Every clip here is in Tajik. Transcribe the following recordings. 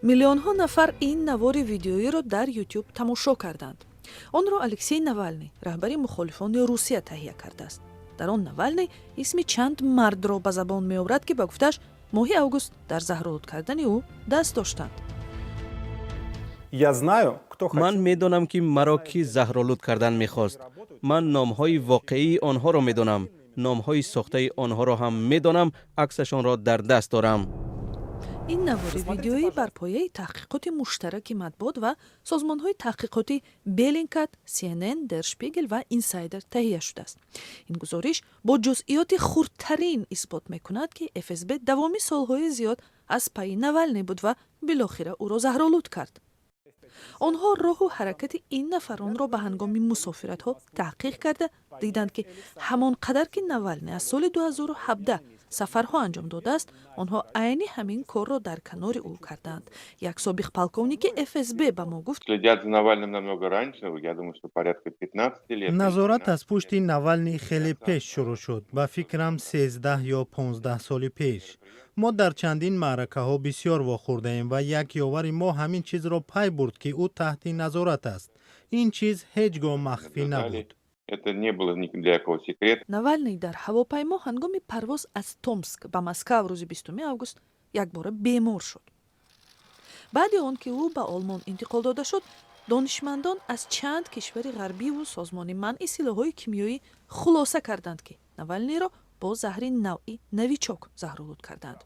Миллионҳо нафар ин навори видеоиро дар Ютуб тамошо карданд. Онро Алексей Навалный, раҳбари мухолифони Русия, таҳия кардааст. Дар он Навалный исми чанд мардро ба забон меорад, ки ба гуфтааш, моҳи август дар заҳролуд кардани ӯ даст доштанд. Я знаю, кто Ман медонам, ки маро кӣ заҳролуд кардан мехост. Ман номҳои воқеии онҳоро медонам, номҳои сохтаи онҳоро ҳам медонам, аксашонро дар даст дорам. Ин навори видеоӣ бар пояи таҳқиқоти муштараки матбуот ва созмонҳои таҳқиқотӣ Беллингкат, CNN, Дер Шпигел ва Инсайдер таҳия шудааст. Ин гузориш бо ҷузъиёти хурдтарин исбот мекунад, ки ФСБ давоми солҳои зиёд аз пайи Навалный буд ва билохира ӯро заҳролуд кард. Онҳо роҳу ҳаракати ин нафаронро ба ҳангоми мусофиратҳо таҳқиқ карда, диданд, ки ҳамон қадар ки Навалный аз соли 2017 сафарҳо анҷом додааст, онҳо айни ҳамин корро дар канори ӯ карданд. Як собиқ полковники ФСБ ба мо гуфт: Следят за Навальным намного раньше, я думаю, что порядка 15 лет. Назорат аз пушти Навални хеле пеш шурӯъ шуд, ба фикрам, 13 ё 15 соли пеш. Мо дар чандин маъракаҳо бисёр вохӯрдаем ва як ёвари мо ҳамин чизро пай бурд, ки ӯ таҳти назорат аст. Ин чиз ҳеҷ гоҳ махфӣ набуд. Это не было ни для кого секрет. Навалный дар ҳавопаймо ҳангоми парвоз аз Томск ба Москав рӯзи 20 август якбора бемор шуд. Баъди он ки ӯ ба Олмон интиқол дода шуд, донишмандон аз чанд кишвари ғарбиву созмони манъи силоҳҳои кимиёӣ хулоса карданд, ки Навалниро бо заҳри навъи Новичок заҳролуд карданд.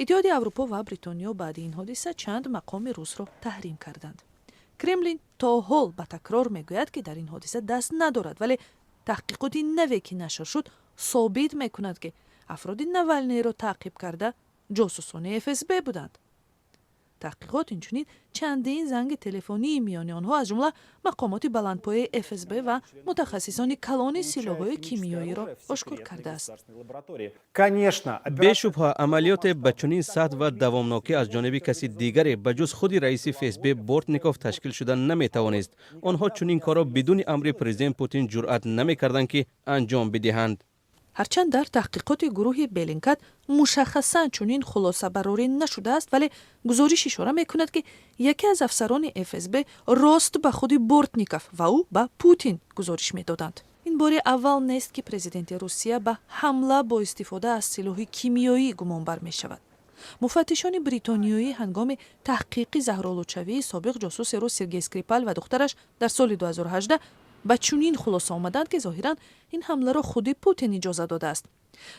Иттиҳоди Аврупо ва Бритониё баъди ин ҳодиса чанд мақоми русро таҳрим карданд. Кремлин то ҳол ба такрор мегӯяд, ки дар ин ҳодиса даст надорад, вале таҳқиқоти наве, ки нашр шуд, собит мекунад, ки афроди Навалнийро таъқиб карда ҷосусони ФСБ буданд. Таҳқиқот инчунин чандин занги телефонии миёни онҳо, аз ҷумла мақомоти баландпояи ФСБ ва мутахассисони калони силоҳҳои кимиёиро ошкор кардааст. Бешубҳа, амалиёте ба чунин сатҳ ва давомнокӣ аз ҷониби каси дигаре, ба ҷуз худи раиси ФСБ Бортников, ташкил шуда наметавонист. Онҳо чунин корро бидуни амри президент Путин ҷуръат намекарданд, ки анҷом бидиҳанд. Ҳарчанд дар таҳқиқоти гурӯҳи Беллингкат мушаххасан чунин хулосабарорӣ нашудааст, вале гузориш ишора мекунад, ки яке аз афсарони ФСБ рост ба худи Бортников ва ӯ ба Путин гузориш медоданд. Ин бори аввал нест, ки президенти Русия ба ҳамла бо истифода аз силоҳи кимиёӣ гумонбар мешавад. Муфаттишони бритониёӣ ҳангоми таҳқиқи заҳролудшавии собиқ ҷосуси рус Сергей Скрипал ва духтараш дар соли 2018 ба чунин хулоса омаданд, ки зоҳиран ин ҳамларо худи Путин иҷоза додааст.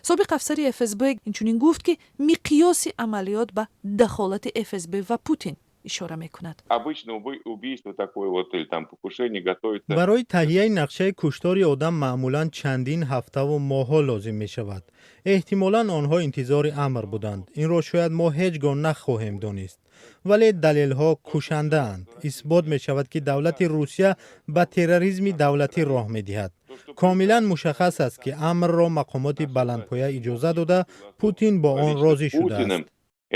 Собиқ афсари ФСБ инчунин гуфт, ки миқёси амалиёт ба дахолати ФСБ ва Путин ишора мекунад. Обычно убийство такое вот или там покушение готовится. Барои таҳияи нақшаи куштори одам маъмулан чандин ҳафтаву моҳҳо лозим мешавад. Эҳтимолан, онҳо интизори амр буданд. Инро шояд мо ҳеҷ гоҳ нахоҳем донист, вале далелҳо кушандаанд. Исбот мешавад, ки давлати Русия ба терроризми давлатӣ роҳ медиҳад. Комилан мушаххас аст, ки амрро мақомоти баландпоя иҷоза дода, Путин бо он розӣ шудааст.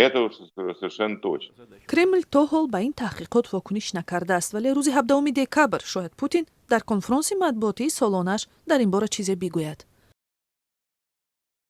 Это уж совершенно точно. Кремл то ҳол ба ин таҳқиқот вокуниш накардааст, вале рӯзи 17 декабр шояд Путин дар конфронси матбуотии солонааш дар ин бора чизе бигӯяд.